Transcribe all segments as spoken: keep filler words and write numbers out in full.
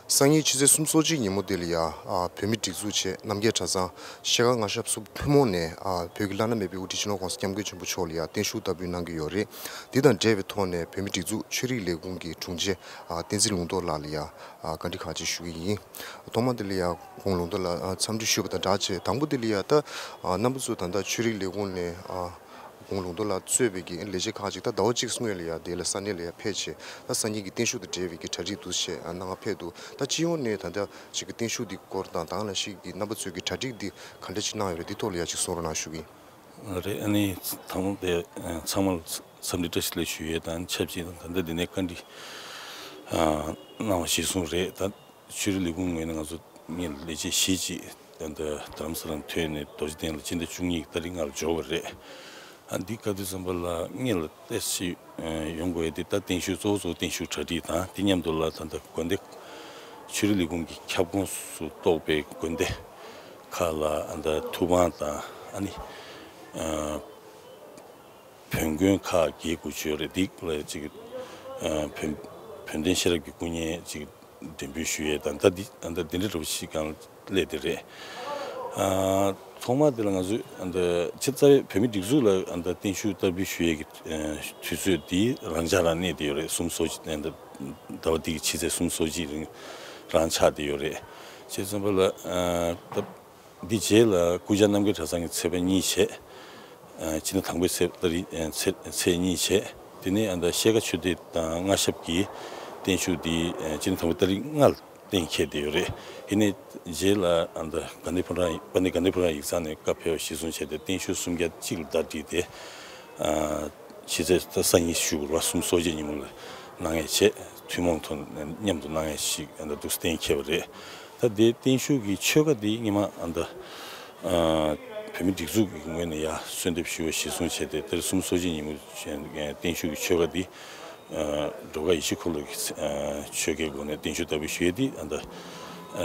སང་ཉིན་ཕྱི་ཚེས་སུམ་ཅུ་སོ་གཅིག་ཉིན་མོ་དེ་ལ་ཡ་ཨ་བོད་མི་སྒྲིག་འཛུགས་ཆེད་རྣམ་རྒྱལ་གྲྭ་ཚང་ཤེལ་དཀར་སྔགས་ཞབས་སུ་ཐུན་མོང་ནས་ཨ་བོད་ཀྱི་བླ་ན་མེད་པའི་དབུ་ཁྲིད་སྤྱི་ནོར་༸གོང་ས་༸སྐྱབས་མགོན་ཆེན་པོ་མཆོག་ལ་ཡ་བརྟན་བཞུགས་བསྟར་འབུལ་གནང་གི་ཡོད་རེད། འདི་དང་འབྲེལ་བའི་ཐོག་ནས་བོད་མི་སྒྲིག་འཛུགས་ཆོས་རིག་ལས་ཁུངས་ཀྱི་དྲུང་ཆེ་ཨ་བསྟན་འཛིན་ལུང་རྟོགས་ལགས་ལ་ཡ་ཨ་བཀའ་འདྲི་ཁག་ཅིག་ཞུ་གི་ཡིན། ཐོག་མ་དེ་ལ་ཡ་ཁོང་ལུང་རྟོགས་ལགས་ཨ་འཚམས་འདྲི་ཞུས་པ་དང་སྦྲགས་བྱས། དང་པོ་དེ་ལ་ཡ་ད་ཨ་རྣམ་པ་ཚོ་ད་ལྟ་ཆོས་རིག་ལས་ཁུངས་ནས་ཨ་ཁོང་ལུང་རྟོགས་ལགས་གཙོས་པའི་གི་ལས་བྱེད་ཁག་ཅིག་ད་ཟླ་བ་གཅིག་སྔོན་ལ་ཡ་དེ་ལ་ས་གནས་ལ་ཡ་ཕེབས་བྱས། ད་སང་ཉིན་གྱི་བརྟན་བཞུགས་དང་འབྲེལ་བའི་གི་གྲ་སྒྲིག་འདུག་བྱས་ཨ་གནང་ག་ཕེབས་འདུག་ད་སྤྱི་ཡོངས་ནས་ད་ལྟ་ཅིག་གི་བརྟན་བཞུགས་འདི་སྐོར་དང་དེ་ག་ནང་བཞིན་གྱི་རྣམ་པ་ཚོའི་གི་གྲ་སྒྲིག་འདི་ག་འདྲ་ཅིག་གནང་ཡོད་རེད། འདི་ཐོག་ལ་ཡ་ཅིག་གསུང་རོགས་གནང་ཞུ་གི་ཡིན། རེད། ཨ་ནི་དང་པོ་དེ་ཚང་མ་ལ་འཚམས་འདྲི་བཀྲ་ཤིས་བདེ་ལེགས་ཞུ་ཡས་དང་ཆབས་ཅིག་ད་ལྟ་འདི་ནས་བཀའ་འདྲི་གནང་བ་གཞིར་བཟུང་རེད། ད་ཆོས་རིག་ལས་ཁུངས་ངོས་ནས་ང་ཚོ་ངས་ལས་བྱེད་བཞི་ཅིག་ད་ལྟ་རྡ་རམ་ས་ལ་ཐོན་ནས་རྡོ་རྗེ་གདན་ལ་སྤྱི་ཟླ་བཅུ་གཉིས་ཀྱི་ཏ་རིག་ལྔ་ལ་འབྱོར་བ་རེད། ཨ་འདི་སྐབས་དུས་ཙམ་པ་ལ་ངེད་ལ་ཏོག་ཙམ་ཡོང་དགོས་ཡས་དེ་ད་བརྟན་བཞུགས་གཙོ་བོ་གཙོ་བོ་བརྟན་བཞུགས་གྲ་སྒྲིག་དང་དེ་མཉམ་དུ་ལ་ད་ལྟ་དགོན་སྡེ་ཆོས་རིག་ལས་ཁུངས་ཀྱི་ཁྱབ་ཁོངས་སུ་གཏོགས་པའི་དགོན་སྡེ་ཁག་ལ་ཨ་ད་ཐུབ་དབང་དང་ཨ་ནི་ཨ་བོན་དགོན་ཁག་བརྒྱད་དགུ་བཅུ་རེད། འདི་ལ་ཅིག་ཨ་བོན་བོན་བསྟན་ཤེས་རབ་ཀྱི་སྐུ་བརྙན་ཅིག་འགྲེམས་སྤེལ་ཞུ་ཡས་དང་ད་འདི་ད་འདི་འདྲ་འདྲ་པོ་ཞིག་གང་སླེབས་དེ་རེད། ཨ་ཐོག་མ་དེ་ལ་ང་ཚོས་ཨ་ད་ཕྱི་རྩ་བའི་བོད་མི་སྒྲིག་འཛུགས་ལ་ཨ་ད་བརྟན་བཞུགས་བསྟར་འབུལ་ཞུ་ཡས་ཀྱི་ཨ་དུས་ཚོད་འདི་རང་འཇགས་རང་གནས་དེ་ཡོད་རེད། སུམ་ཅུ་སོ་གཅིག་ཨ་ད་ཟླ་བ་འདི་གི་ཕྱི་ཚེས་སུམ་ཅུ་སོ་གཅིག་རིང་རང་ཆགས་དེ་ཡོད་རེད། བྱས་ཙམ་པ་ལ་ཨ་ད། འདི་རྗེས་ལ་སྐུ་བཅར་རྣམ་རྒྱལ་གྲྭ་ཚང་གི་ཚེས་པ་གཉིས་བྱས། ཨ་སྤྱི་ཟླ་དང་པོའི་ཚེས་ཏ་རིག་ཨ་ཚེས་ཚེས་གཉིས་བྱས། དེ་ནས་ཨ་ད་ཤེལ་དཀར་ཆོས་སྡེ་དང་སྔགས་ཞབས་ཀྱི་བརྟན་བཞུགས་འདི་ཨ་སྤྱི་ཟླ་དང་པོའི་ཏ་རིག་ལྔ་ལ་གཏན་འཁེལ་བསྡད་ཡོད་རེད། ཡིན་ནའི་རྗེས་ལ་ཨ་ད་དགའ་ལྡན་ཕོ་བྲང་དཔལ་ལྡན་དགའ་ལྡན་ཕོ་བྲང་ཡིག་ཚང་ནས་བཀའ་ཕེབས་པ་གཞིར་བཟུང་བྱས་ཏེ་བརྟན་བཞུགས་སུམ་བརྒྱ་གཅིག་ལ་ཟླ་སྒྲིལ་ཏེ། ཨ་ཕྱི་ཚེས་ད་སང་ཉིན་ཞུ་དགོས་རེད་པ། སུམ་ཅུ་སོ་གཅིག་ཉིན་མོ་ལ་གནང་ཡས་བྱས། ཐུན་མོང་ཐོག་ནས་མཉམ་དུ་གནང་ཡས་ཤིག་ཨ་ད་འདུག་སེ་གཏན་འཁེལ་བ་རེད། ད་དེ་བརྟན་བཞུགས་ཀྱི་ཆོ་ག་འདི་སྔོན་མ་ཨ་ད་ཨ་བོད་མི་སྒྲིག་འཛུགས་ཀྱི་ངོས་ནས་ཡ་གསོལ་འདེབས་ཞུ་བ་གཞིར་བཟུང་བྱས་ཏེ་ད་རེས་སུམ་ཅུ་སོ་གཅིག་ཉིན་མོ་བརྟན་བཞུགས་ཀྱི་ཆོ་ག་འདི་ཨ་འགྲོ་ཁ་ཡེ་ཤེས་འཁོར་ལོ་གི་ཨ་ཆོ་གའི་སྒོ་ནས་བརྟན་བཞུགས་བསྟར་འབུལ་ཞུ་ཡས་འདི་ཨ་ད་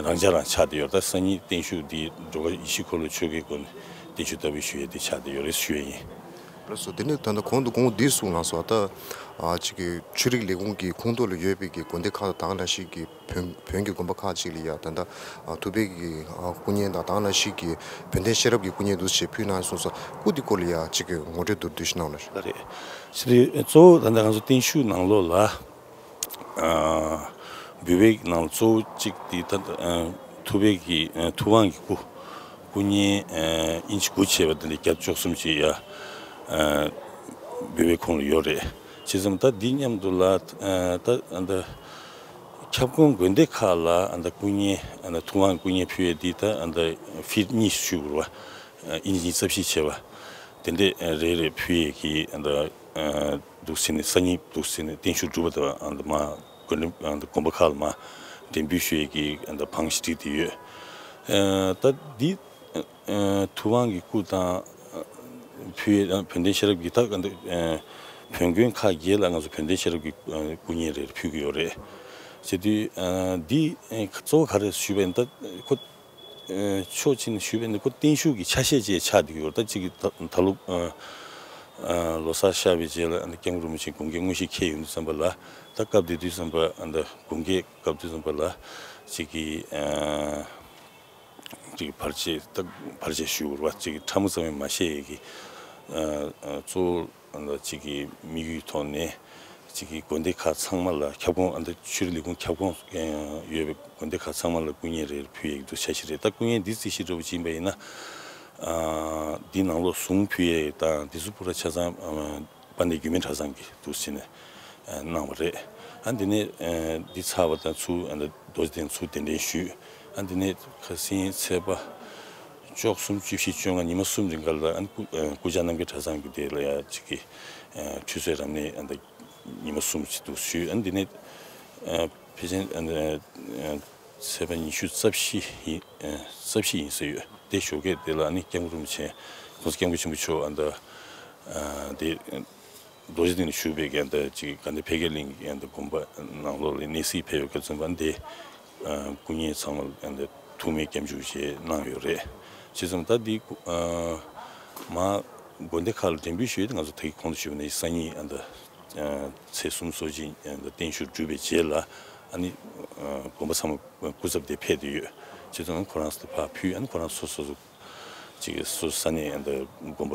རང་འཇགས་རང་ཆགས་བསྡད་ཡོད། ད་སང་ཉིན་བརྟན་བཞུགས་འདི་འགྲོ་ཁ་ཡེ་ཤེས་འཁོར་ལོ་ཆོ་གའི་སྒོ་ནས་བརྟན་བཞུགས་བསྟར་འབུལ་ཞུ་ཡས་འདི་ཆགས་བསྡད་ཡོད་རེད་ཞུ་ཡས་ཡིན། ལགས་སོ། དེ་ནས་ད་ལྟ་གོང་དུ་གོང་འདི་གསུངས་གནང་སོང་། ད་ཨ་ཅིག་གི་ཆོས་རིག་ལས་ཁུངས་ཀྱི་ཁོངས་གཏོགས་ལ་ཡོད་པའི་གི་དགོན་སྡེ་ཁག་དང་དེ་ག་ནང་བཞིན་གྱི་བོན་བོན་གྱི་དགོན་པ་ཁག་ཅིག་ལ་ཡ་ད་ལྟ་ཨ་ཐུབ་པའི་གི་ཨ་སྐུ་བརྙན་དང་དེ་ག་ནང་བཞིན་གྱི་བོན་བསྟན་ཤེས་རབ་ཀྱི་སྐུ་བརྙན་འདུག་ཅེས་ཕུལ་གནང་སོང་ཙང་སྐུ་འདི་སྐོར་ལ་ཡ་ཅིག་གི་ངོ་སྤྲོད་མདོར་བསྡུས་ཤིག་གནང་རོགས་ཞུ། ལགས་རེད། ཅི་སྟེ་གཙོ་བོ་ད་ལྟ་ང་ཚོ་བརྟན་བཞུགས་ནང་ལོགས་ལ། ཨ་འབུལ་བའི་ནང་གཙོ་བོ་གཅིག་དེ་ད་ཨ་ཐུབ་པའི་གི་ཨ་ཐུབ་དབང་གི་སྐུ་སྐུ་བརྙན་ཨ་ཨིན་ཅི་དགུ་བྱས་པ་དེ་འདྲ་བརྒྱ་བཅུ་གསུམ་ཅིག་ཡ་ཨ་འབུལ་བའི་ཁོངས་ལ་ཡོད་རེད། བྱས་ཙང་ད་འདི་མཉམ་དུ་ལ་ཨ་ད་ཨ་ད་ཁྱབ་ཁོངས་དགོན་སྡེ་ཁག་ལ་ཨ་ད་སྐུ་བརྙན་ཨ་ད་ཐུབ་དབང་སྐུ་བརྙན་ཕུལ་ཡས་འདི་ད་ཨ་ད་ཕིཊ་གཉིས་ཞུ་དགོས་རེད་པ། ཨིན་ཅི་ཉི་ཤུ་རྩ་བཞི་བྱས་པ་དེ་འདྲས་རེ་རེ་ཕུལ་ཡས་ཀྱི་ཨ་ད། འདུག་ཟེར་ནས་སང་ཉིན་འདུག་ཟེར་ནས་བརྟན་བཞུགས་སྒྲུབ་པ་དང་ཨ་ད་མ་དགོན་ཨ་ད་དགོན་པ་ཁག་ལ་མ་འགྲེམས་སྤེལ་ཞུ་ཡས་ཀྱི་ཨ་ད་བང་ཞིག་བསྒྲིགས་བསྡད་ཡོད། ཨ་ད་འདི་ཨ་ཐུབ་དབང་གི་སྐུ་དང་ཨ་ཕུལ་ཡས་ཨ་བོན་བསྟན་ཤེས་རབ་ཀྱི་ད་ཨ་ད་ཨ་བོན་དགོན་ཁག་བརྒྱད་ལ་ང་ཚོ་བོན་བསྟན་ཤེས་རབ་ཀྱི་ཨ་སྐུ་བརྙན་རེ་རེ་ཕུལ་གྱི་ཡོད་རེད། བྱས་དུས་ཨ་འདི་ཨ་གཙོ་བོ་ག་རེ་ཞུས་པ་ཡིན་ད་ཁོ། ཨ་ཕྱོགས་གཅིག་ནས་ཞུས་པ་ཡིན་ན་ཁོ་བརྟན་བཞུགས་ཀྱི་ཆ་ཤས་ཅིག་ཆགས་བསྡད་ཡོད། ད་གཅིག་གི་ད་ད་ལོ་ཨ་ཨ་ལོ་གསར་ཤར་བའི་རྗེས་ལ་ཨ་ནི་སྐྱབས་མགོན་རིན་པོ་ཆེ་དགུང་ལོ་བརྒྱད་སྔོན་བཤད་འཁེལ་ཡོང་དུས་ཙམ་པ་ལ་ད་སྐབས་དེ་དུས་ཙམ་པ་ཨ་ད་དགུང་ལོ་བརྒྱད་སྐབས་དུས་ཙམ་པ་ལ་གཅིག་གི་ཨ་གཅིག་གི་བར་ཆད་ད་བར་ཆད་ཞུ་དགོས་རེད་པ། གཅིག་གི་ཕྲ་མོ་ཙམ་ཡང་མ་བཤད་ཡས་ཀྱི་ཨ་ཨ་གཙོ་བོ། ཨ་ད་གཅིག་གི་དམིགས་ཡུལ་ཐོག་ནས་གཅིག་གི་དགོན་སྡེ་ཁག་ཚང་མ་ལ་ཁྱབ་ཁོངས་ཨ་ད་ཆོས་རིག་ལས་ཁུངས་ཁྱབ་ཁོངས་ཡོད་པའི་དགོན་སྡེ་ཁག་ཚང་མ་ལ་སྐུ་བརྙན་རེ་རེ་ཕུལ་ཡས་ཀྱི་འདུག་འཆར་གཞི་རེད། ད་སྐུ་བརྙན་འདི་རྩིས་གཞི་འདྲ་པོ་ཅིག་ཡིན་པ་ཡིན་ན་ཨ་འདི་ནང་ལོགས་གཟུངས་ཕུལ་ཡས་དང་འདི་ཚོ་པུ་ར་ཆ་ཚང་ཨ་དཔལ་ལྡན་རྒྱུད་སྨིན་གྲྭ་ཚང་གིས་འདུག་བྱས་ནས་ཨ་གནང་བ་རེད། ཨ་འདི་ནས་ཨ་འདི་ཚར་བ་དང་ཚུར་ཨ་ད་རྡོ་རྗེ་གདན་ཚུར་གདན་འདྲེན་ཞུས། ཨ་འདི་ནས་ཁ་སང་ཚེས་པ་བཅུ་གསུམ་བཅུ་བཞི་བཅོ་ལྔ་ཉི་མ་གསུམ་རིང་ག་ལ་ཨ་ནི་སྐུ་ཨ་སྐུ་བཅར་རྣམ་རྒྱལ་གྲྭ་ཚང་གི་དེ་ལ་ཡ་གཅིག་གི་ཨ་ཁྲུས་གསོལ་རབ་གནས་ཨ་ད་ཉི་མ་གསུམ་ཅིག་འདུག་ཞུས། ཨ་འདི་ནས་ཨ་ཕལ་ཆེར་ཨ་ཨ་ཚེས་པ་ཉི་ཤུ་རྩ་བཞི་ཡིན་ཨ་རྩ་བཞི་ཡིན་ཟེར་ཡོད། དེ་ཞོགས་ཀས་དེ་ལ་ཨ་ནི་སྐྱབས་མགོན་རིན་པོ་ཆེ་༸གོང་ས་༸སྐྱབས་མགོན་ཆེན་པོ་མཆོག་ཨ་ད་ཨ་དེ་རྡོ་རྗེ་གདན་ལ་བཞུགས་པའི་གི་ཨ་ད་ཅིག་དགའ་ལྡན་ཕ་གིར་གླིང་གི་ཨ་ད་དགོན་པ་ནང་ལོགས་ལ་གནས་གཟིགས་ཕེབས་ཡོད་སྐབས་ཙམ་པ་འདི་ཨ་སྐུ་བརྙན་ཚང་མ་ཨ་ད་ཐུགས་སྨོན་སྐྱབས་འཇུག་བཅས་གནང་ཡོད་རེད། བྱས་ཙང་ད་འདི་ཨ་མ་དགོན་སྡེ་ཁག་ལ་འགྲེམས་སྤེལ་ཞུས་ཏེ་ང་ཚོ་ད་གིན་གོང་དུ་ཞུས་པ་ནང་བཞིན་སང་ཉིན་ཨ་ད་ཨ་ཚེས་སུམ་ཅུ་སོ་གཅིག་ཨ་ད་བརྟན་བཞུགས་གྲུབ་པའི་རྗེས་ལ་ ཨ་ནི་དགོན་པ་ཚང་མ་སྐུ་ཚབ་དེ་ཕེབས་བསྡད་ཡོད། བྱས་ཙང་ཁོ་རང་ཚོ་ཕར་ཕུལ། ཨ་ནི་ཁོ་རང་སོ་སོ་སོ་ཅིག་སོ་ས་གནས་ཨ་ནི་དགོན་པ་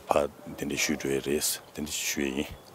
ཕར་གདན་འདྲེན་ཞུས་འགྲོ་ཡས་རེད། དེ་འདྲ་ཞུ་ཡས་ཡིན།